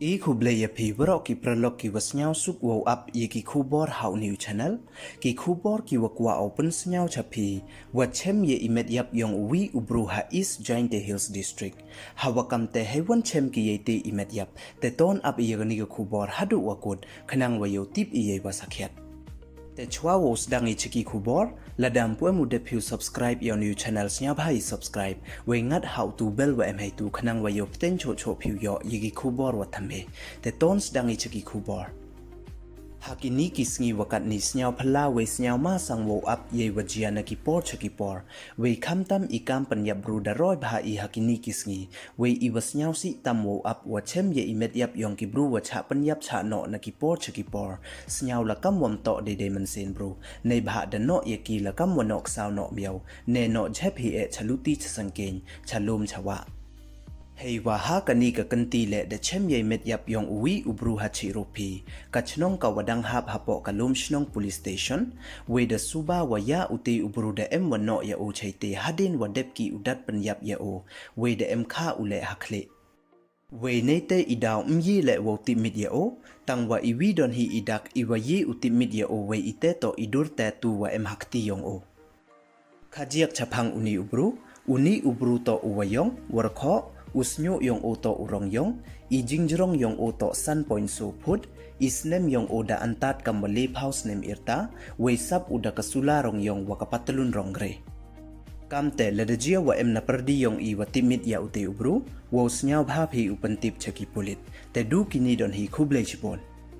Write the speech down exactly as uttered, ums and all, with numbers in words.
I khublei ya phi waroh ki paralok ki wa sniawsuk wow ap ya ki khubor ha u new channel. Ki khubor ki wa kwah u pynsniaw cha phi, wa chem ya i met yap yong uwi u bru ha East Jaintia Hills District. Ha wa kam te hei wan chem ki yei te i met yap, te ton ap ya kani ka khubor haduh wa kut, khnang wa yow tip i yei wa sakhiat. Te chwa wow sdang i cha ki khubor, lada ym pu em u dep phi u subscribe ya u new channel, sniawbha i subscribe, wei ngat ha u tu bell wa em hei tu, khnang wa yow pten choh choh phi u yoh ya ki khubor wa thymme. Te ton sdang i cha ki khubor. Ha kini ki sngi wa katni sniaw phylla wei sniaw ma sang wow ap yei wa jia na ki por cha ki por. Wei khamtam i kam pynyap bru da roi bha i ha kini ki sngi. Wei i wa sniaw sih tam wow ap wa chem ya i met yap yong ki bru wa chah pynyap chah noh na ki por cha ki por. Sniaw la kam wam toh dei dei mynsiem bru. Nei bha da noh ya ki la kam wa noh ksaw noh miaw. Ne noh jhep hi e cha luti cha sangkeng, cha lum cha wah. Hei wa ha kani ka kynti le da chem yei met yap yong uwi u bru ha Chih Rophi, ka chnong ka wa dang hap hapoh ka Lumshnong Police Station. Wei da suba wa ya u te u bru da em wa noh ya u chei te hadien wa dep ki u dat pynyap ya u. Wei da em kha u le ha khlieh. Wei nei te i daw ym ye le wow tip mit ya u, tang wa i wi don hi i dak i wa ye u tip mit ya u, wei i te toh i dur te tu wa em ha kti yong u. Khajiak chaphang uni u bru, uni u bru toh u wa yong, wa rkhoh, u sniuh yong u toh u rong yong, i jingjrong yong u toh san point so phut, i snem yong u da antad kam wa le phaw snem irta, wei sap u da ka sula rong yong wa ka patlun rong grey. Kam te lada jia wa em na pyrdi yong i wa tip mit ya u te u bru, wow sniawbha phi u pyntip cha ki pulit. Te du kini don hi, khublei chibun.